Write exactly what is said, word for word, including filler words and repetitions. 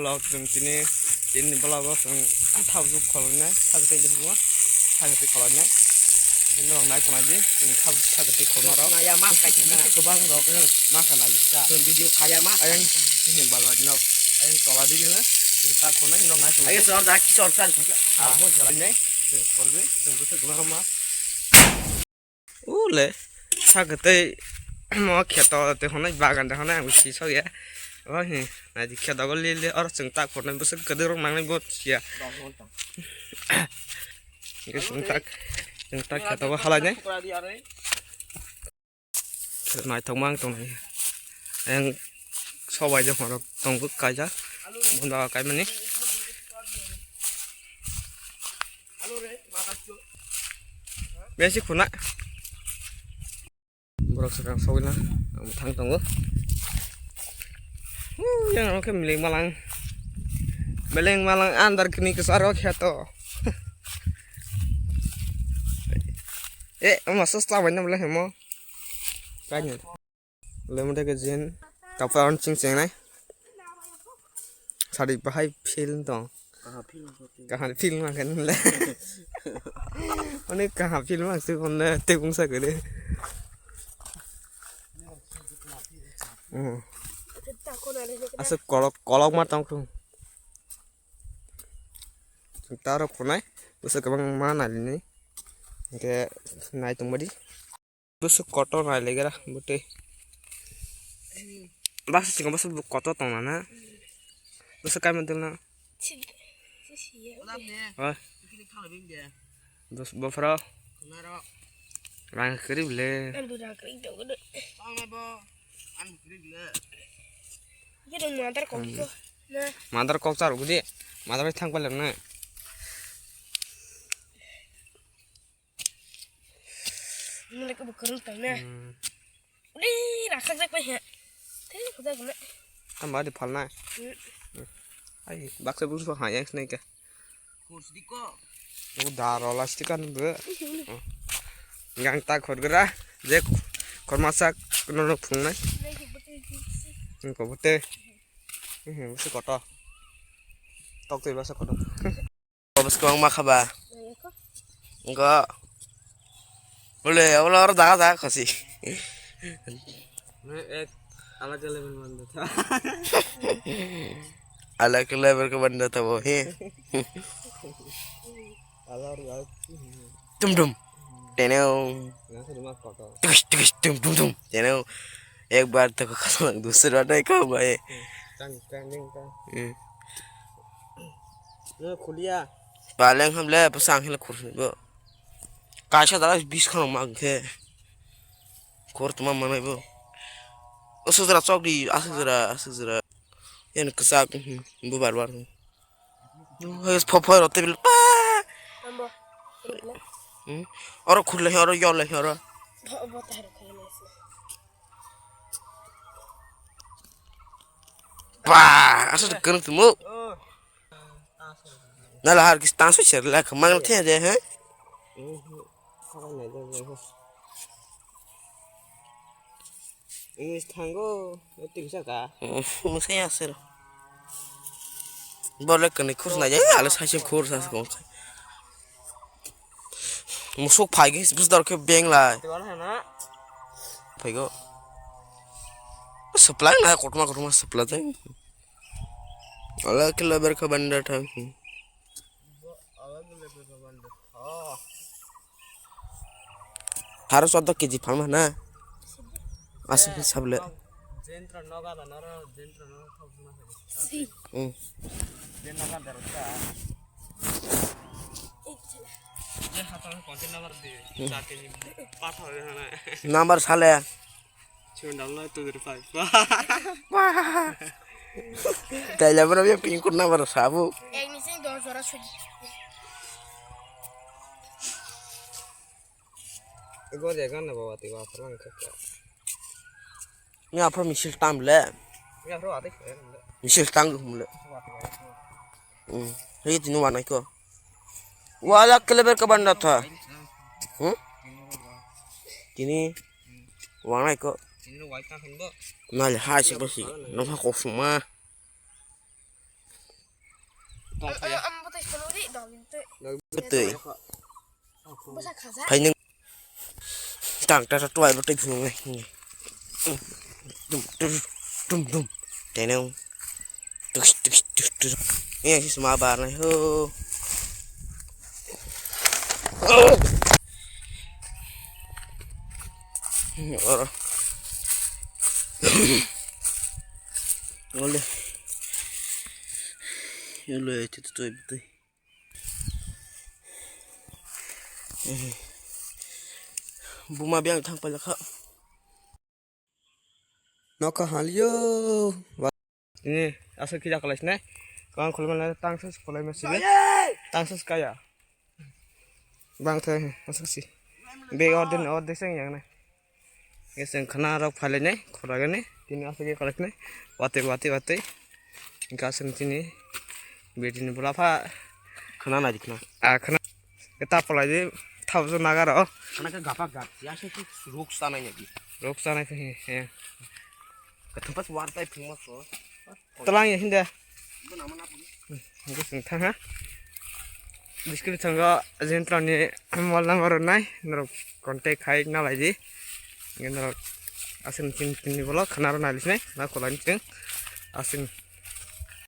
Vlog chwng tini, tini vlog o chwng thapjwk khwlainai, thapjwk tei thapjwk, thapjwk tei khwlainai. Bini rok nai tongnaidi, chwng thapjwk, thapjwk tei khwlai rok. Maya mas kaisa na. Kwbang rok no mas na lisa. Chwng video khaya mas. Ayang tini balwadi nok, ayang toladi no, chwng ta khwnai nok nai tongnaidi. Ayang sor da ki sor san. Ah, khwlainai, chwng khwlai, chwng bwswk kwbangma. Ule, sa kwtwi mo kheto tei hwnwi bagan de hwnwi ang si sokya. O hi, naidi kheto go lili oro chwng tak phunai bwswk kwdwrwk nangnai bo siya. Hwnkhe chwng tak, chwng tak kheto go halainai. Naithokma ang tongnai. Ang sobai de hwnrok tongbo kaijak. Bunda kaimani. Besi khuna. Borok swkang sogwina ang thang tongo. Huu, yang khe miling malang. Miling malang andar kini kwcharo kheto. Eh, ama sos ta baina bole hemo. Kainwi. Lemon deke jin kapra on ching chengnai. Sadi bahai film tong. Kaham film tong. Kaham film makan le. Ani kaham film ang sih pun le tebung sa kere. Hmm. Asa kolok kolok ma tong kung. Taro kunai. Usa kabang ma nalini. Ke nai tong badi. Bwswk kotor nai legra bwtwi. Bwswk singo bwswk kotor tongna na. Bwswk kaima dwlna. Oi. Bwswk bofro. Rang kwrwi le. Madar kok char budi. Madar thang palang na. Nang le kebo kwrwng tang na. Hmm. Uli, rakhak jak pai he. Tei khujak na. Tamba di phalna. Hmm. Ai, baksa bung so ha yang snai ka. Kurs di ko. Uda rola stikan bu. Ih, uli. Gang ta khorgra. Je khormasak no no phungnai. Nai ki bete di si. Ko bete. Ih, bete koto. Tok tei basa koto. Bos kwbangma kha ba. Nangkha. Wngkha. Bole, ola oro jaga jaga khasi. Ek alak level manda tha. Alak level ko manda tha bo, he. Ala oro jaga. Tum tum. Teneo. Nangkha duma koto. Tukish, tukish, tum, tum, tum. Teneo. Ek bar to khasang dusra dai kha bhai. Tang, tang, tang, tang. Hmm. Nang khuliya. Baleng hamle, bwsa ang hela khursi bo. Kaisa dala bis khang mang khe. Khor tuma manai bo. O sujra chok di, asuk jra, asuk jra. Yan kwchak, hmm, bo bar bar. Pho pho ro tebil pa. Ambo. Hmm. Oro khurle oro yole oro. Bo bo taro khale. Ba, asa de keng tumo. Nala har kis tansu cher la khamang the de, he? English thango, tingsa ka. Musai ase ro. Bole kani khurs na jai, ale sai se khurs ase kon. Musuk phai ge, bus dor khe beng lai. Phai go. Supply na, kotma kotma supply jai. Ala kilo ber khe banda thang. Tharo soddo keji phalma na? Aswk khe sable. Hmm. Number sale. Taila bro, ya pin kurna bro sabu. Ek ni sing dos jora suji. Ego de gan na bawa tiwa kurang kekya. Ni aphro misil tam le. Ni aphro ate khe. Misil tang hum le. Hmm. Hei tinu wanai ko. Wala keleber ka banda tha. Hmm? Tini wanai ko. Nale hai se basi. Nokha kosuma. Tong phaya. Ang bwtwi phunukdi dogin twi. Bwtwi. Bwsa khaja. Phai nwng. Tang ta ta tuai bwtwi phunuknai. Dum dum dum dum. Teneng. Tus tus tus tus. Ini si semua barang ho. Oro. Ole. Ole, itu tuh, itu tuh. Buma biang thang pala kha. Nokha halio. Ini asal kija kolai sini. Kang kolai mana tang ses kolai masih. Tang ses kaya. Bang thai asal si. Be orden orden seng yang na. Nge chwng khna rok phailainai khoragani tini aswk khe khwlaikhnai watwi watwi watwi. Hwnkhe aswk tini bidini bwlapha khna nai khna. A khna ta polaidi thabjak naga rw. Khna khe gapha gap ya se ruk sanai ya di. Ruk sanai khe he. Kathumpas war tai phungma so. Talang ya hinda. Hingke sing thang ha. Description o Jentrani mobile number rwnai norok contact khai nalai di. Hingke norok aswk tin tin ni bolok khana rw nai sinai na kolai ni chwng aswk